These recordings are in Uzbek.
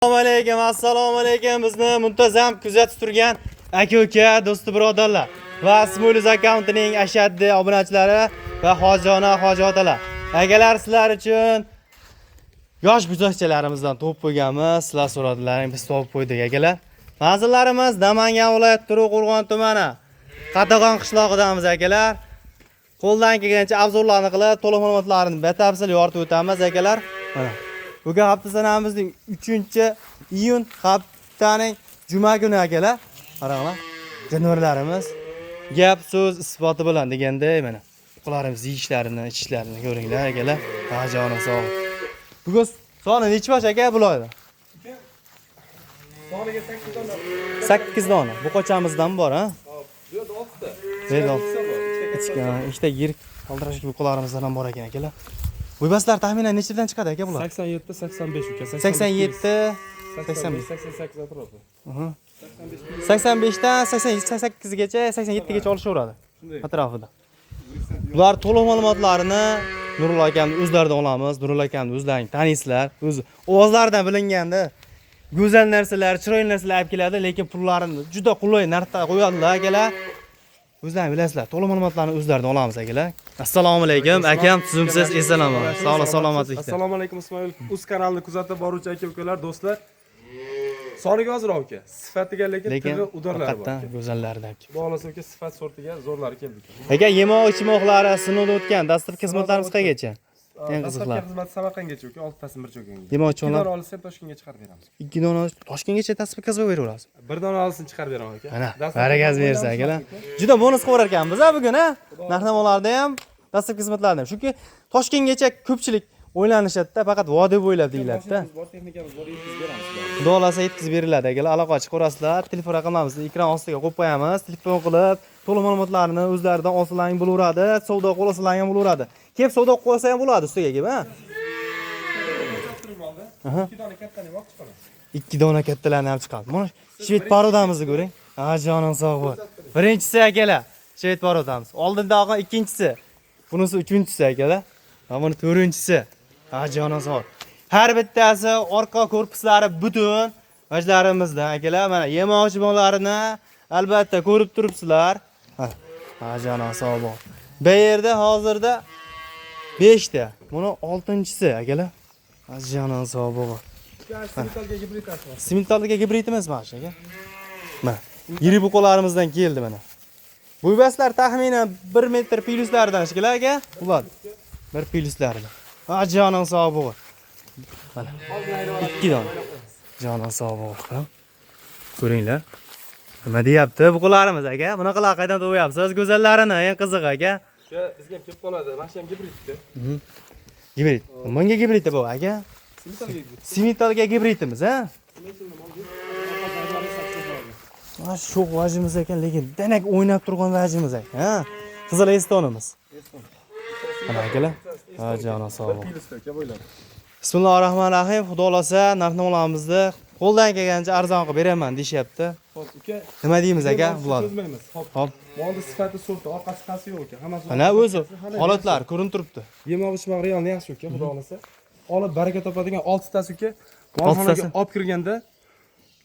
Assalomu alaykum, assalomu alaykum. Bizni muntazam kuzatib turgan aka-uka, do'sti birodarlar va Smoyliz akkauntining ashaddiy obunachilari va hojona, hoji otalar. Akalar, sizlar uchun yosh buzoqchalarimizdan to'p qo'yganmiz. Sizlar so'radilaring, biz topib qo'ydik, akalar. Manzillarimiz Namangan viloyati To'raqo'rg'on tumani Qatag'on qishlog'idamiz, akalar. Qo'ldan kelgancha обзор larni qilib, to'liq ma'lumotlarni batafsil yoritib o'tamiz, akalar. Mana. Bugun hafta sanamizning 3-iyun, haftaning juma kuni, akalar. Qaranglar. Jonivorlarimiz gap so'z isboti bilan deganday, mana. Buqalarimiz yeyishlarini, ichishlarini ko'ringlar, akalar. Ha, jonim sog'. Bugun soni nechi bosh, aka, bularda? Soniga 8 dona. 8 dona. Buqachamizdan bor, ha? Bu yerda 6 ta. Bu yerda oltita. Ikkita bor. Ikkita, ikkita yirik qaldirashli buqalarimizdan ham bor ekan, akalar. Bo'ybaslar taxminan nechadan chiqadi, aka, bular? 87, 85 uka. 87, 85, 88 atrofi. 85 dan 88 gacha, 87 gacha olishaveradi. Shunday. Atrofida. Bular to'liq ma'lumotlarini Nurullo akamni o'zlaridan olamiz. Nurullo akamni o'zlaring taniysizlar. O'zi ovozlaridan bilinganda go'zal narsalar, chiroyli narsalar olib keladi, lekin pullarini juda qulay narxda qo'yadilar, akalar. O'zlaring bilasizlar. To'liq ma'lumotlarni o'zlaridan olamiz, akalar. Assalomu alaykum, akam, tuzumsiz, eson-omon. Sog'lik, salomatlikda. Assalomu alaykum, Ismoil. Uz kanalini kuzatib boruvchi aka ukalar, do'stlar. Soniga ozroq uka. Sifatiga lekin Lekin tig'i удар lari bor. Haqiqatdan go'zallaridan. Xudo xohlasa uka, sifat sortiga zo'rlari keldi uka. Aka, yemoq ichmoqlari sinovdan o'tgan dastlabki xizmatlarimiz qayergacha? Eng qiziqlar. Dastlabki xizmat Samarqandgacha uka, oltitasini bir cho'kanga. Yemoq Ikki ichmoqlar dona olsa ham Toshkentga chiqarib beramiz. Ikki dona Toshkentgacha tasbih qilib beraverasiz. Bir dona olsin, chiqarib beraman aka. Mana, Dastlabki barakasi bersa, akalar. Juda bonus qilib ekanmiz, ha, bugun, ha? Narx-navolarda ham, dastlabki xizmatlarda ham. Chunki Toshkentgacha ko'pchilik o'ylanishadi-da, faqat vodiy bo'ylab deyiladi-da. Mashinamiz bor, texnikamiz bor, yetkazib beramiz. Xudo xohlasa yetkazib beriladi, akalar. Aloqa chiqarasizlar. Telefon raqamlarimizni ekran ostiga qo'yib qo'yamiz. Telefon qilib, to'liq ma'lumotlarni o'zlaridan olsalaring bo'laveradi, savdo qilsalaring ham bo'laveradi. Kelib savdo qilib qo'ysa ham bo'ladi ustiga kelib, ha? Ikki dona kattani ham olib chiqaman. Ikki dona kattalarni ham chiqadi. Mana швед порода mizni ko'ring. Ha, jonim sog' bo'l. Birinchisi, akalar, швед порода miz. Oldindagi ikkinchisi. Bunisi uchinchisi, akalar. Va buni to'rtinchisi. Ha, jonim sog'. Har bittasi orqa korpuslari butun vajlarimizdan, akalar. Mana yemoq ichmoqlarini albatta ko'rib turibsizlar. Ha, ha, jonim sog' bo'l. Bu yerda hozirda 5 ta. Buni oltinchisi, akalar. Ha, jonim sog' bo'l. Simentalga gibrid asli. Simentalga gibrid emas mana shu, aka. Mana. Yirik buqalarimizdan keldi mana. Bo'ybaslar taxminan 1 metr plyuslaridan shekilli, aka. Bo'ladi. 1 plyuslaridan. Ha, jonim sog' bo'l. Mana. Ikki dona. Jonim sog' bo'l. Ko'ringlar. Nima deyapti buqalarimiz, aka? Bunaqalar qaydan topyapsiz? Go'zallarini, eng qizig'i, aka. O'sha bizga ham kelib qoladi. Mana shu ham gibridda. Gibrid. Bunga gibrid bu, aka. Simentalga gibrid. Simentalga gibridimiz, ha? Mana shu vajimiz ekan, lekin danak o'ynab turgan vajimiz ekan, ha? Qizil estonimiz. Mana, akalar. Ha, jonim sog' bo'l. Plyusda uka bo'ylari. Bismillahir rohmanir rohim. Xudo xohlasa narx-navolarimizni qo'ldan kelgancha arzon qilib beraman deyishyapti. Xo'p, uka. Nima deymiz, aka, bular? Cho'zmaymiz. Xo'p. Hop. Molni sifati, sorti, orqasi qasi yo'q uka. Hammasi. Mana o'zi holatlar ko'rinib turibdi. Yemoq ichmoq real yaxshi uka, xudo xohlasa. Olib baraka topadigan oltitasi uka. Molxonaga Oltitasi? olib kirganda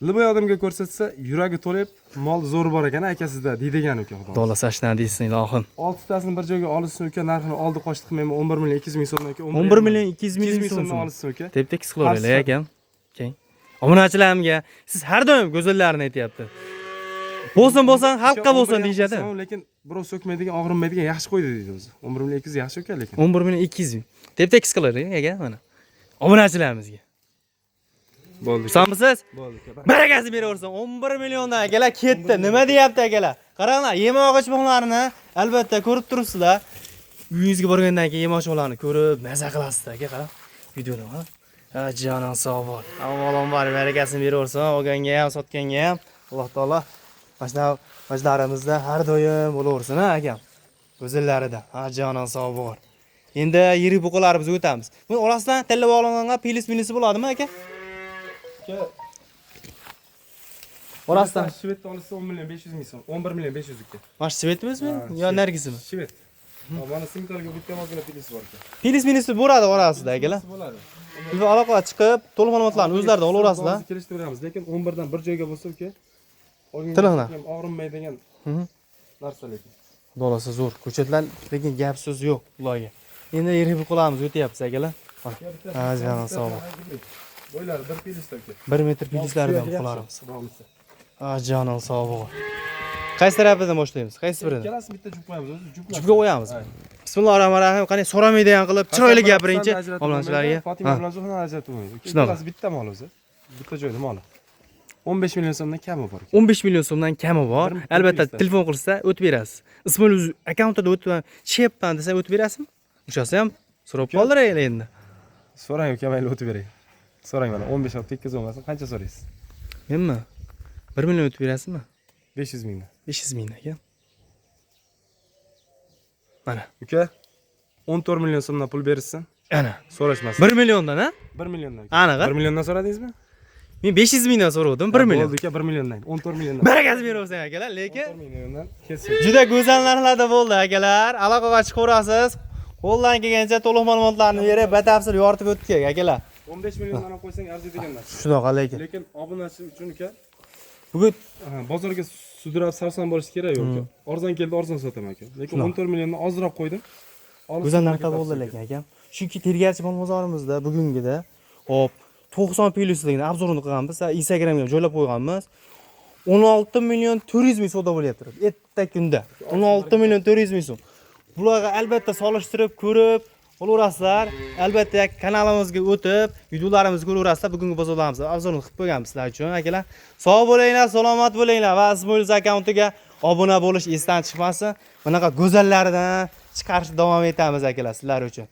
любой odamga ko'rsatsa, yuragi to'lib, mol zo'r bor ekan aka sizda deydigan uka, xudo. Xudo xohlasa shunday deysin, ilohim. Oltitasini bir joyga olishsin uka, narxini oldi qochdi qilmayman, 11 million 200 ming so'mdan uka. 11 million 200 200 ming ming so'mdan so'm. olishsin uka. Deb tekis qilaveraylik, Har akam. Keyin. Obunachilarimga siz har doim go'zallarini aytyapti. Bo'lsin, bo'lsin, xalqqa bo'lsin deyishadi. Lekin birov so'kmaydigan, og'rinmaydigan yaxshi qo'ydi deydi o'zi. 11 million 200 yaxshi uka lekin. 11 million 200 ming. Deb tekis qilaylik, aka, mana. Obunachilarimizga. Bo'ldi. Xursandmisiz? Bo'ldi uka. Barakasini beraversin. 11 milliondan, akalar, ketdi. Nima deyapti, akalar? Qaranglar, yemoq ichmoqlarini albatta ko'rib turibsizlar. Uyingizga borgandan keyin yemoq ichmoqlarni ko'rib maza qilasizlar, aka, qarang. Videoni ha. Ha, jonim sog' bo'l. Avvalambor barakasini beraversin, olganga ham, sotganga ham. Alloh taolo mana shunaqa vajlarimizda har doim bo'laversin, ha, akam. Go'zallarida. Ha, jonim sog' bo'l. Endi yirik buqalarimizga o'tamiz. Buni orasidan tilla bog'langan plyus minusi bo'ladimi, aka? Uka, Orasidan швед ni olsa 10 million 500 ming so'm. 11 million 500 uka. Mana shu швед imizmi yo nargisimi? Швед. Mana simentalga bitta ozgina plyusi bor uka. Plyus minusi bo'ladi orasida, akalar. Bo'ladi. Telefon aloqaga chiqib, to'liq ma'lumotlarni o'zlaridan olaverasizlar. Hozir kelishtiramiz, lekin 11 dan bir joyga bo'lsa uka, olgan Tiniqlar. ham og'rinmaydigan narsa lekin. Xudo zo'r. Ko'chatlar lekin gap so'z yo'q ularga. Endi yerib qilamiz, o'tyapmiz akalar. Mana. Ha, jonim sog' bo'l. Bo'ylari bir pilisda uka. 1 metr pilislaridan qolarmiz. Xudo xohlasa. Ha, jonim sog' bo'l. Qaysi tarafidan boshlaymiz? Qaysi biridan? Ikkalasini bitta jup qo'yamiz o'zi, juplar. Jupga qo'yamiz. Bismillahirrohmanirrohim. Qani so'ramaydigan qilib chiroyli gapiringchi obunachilarga. Fatima Ha. bilan Zuhra ajratib bo'lmaydi. Uka, Shunaqa. ikkalasi bitta mol o'zi. Bitta joyda moli. 15 million so'mdan kami bor. 15 million so'mdan kami bor. Bir Albatta plyusda. telefon qilsa o'tib berasiz. Ismoil o'z akkauntida o'tib chiqyapman desa o'tib berasizmi? O'shasi ham so'rab qoldiraylik endi. So'rang uka, mayli o'tib beray. So'rang mana 15 olib tekkiz bo'lmasin, qancha so'raysiz? Menmi? 1 million o'tib berasizmi? 500 mingdan. 500 ming aka. Mana. Uka, 14 million so'mdan pul berishsin, Ana. so'rashmasin. 1 milliondan ha? 1 milliondan. Aniq, a? 1 milliondan so'radingizmi? Men 500 mingdan so'radim, 1 million. Bo'ldi uka, 1 milliondan. 14 milliondan. Barakasi beraversin akalar, lekin 14 milliondan ketsin. juda go'zal narxlarda bo'ldi akalar. Aloqaga chiqaverasiz. Qo'ldan kelgancha to'liq ma'lumotlarni berib, batafsil yoritib o'tdik akalar. 15 milliondan ham qo'ysang arziydigan narsa. Shunaqa lekin. Lekin obunachi uchun uka, Bugun aha, bozorga sudrab sarson bo'lish kerak yo'q uka. Arzon keldi, arzon sotaman aka. Lekin 14 milliondan ozroq qo'ydim. Olib go'zal sotib narxda bo'ldi ketasiz lekin akam. Chunki tergarchi mol bozorimizda bugungida hop 90 plyusligini обзор ini qilganmiz, Instagramga ham joylab qo'yganmiz. 16 million 400 ming savdo bo'lyapti. Erta kunda 16 million 400 ming so'm. Bularga albatta solishtirib ko'rib olaverasizlar. Albatta kanalimizga o'tib, videolarimizni ko'raverasizlar. Bugungi bozorlarimizni обзор ini qilib qo'yganmiz sizlar uchun akalar. Sog' bo'linglar, salomat bo'linglar va Ismoil akkauntiga obuna bo'lish esdan chiqmasin. Bunaqa go'zallaridan chiqarishni davom etamiz akalar sizlar uchun.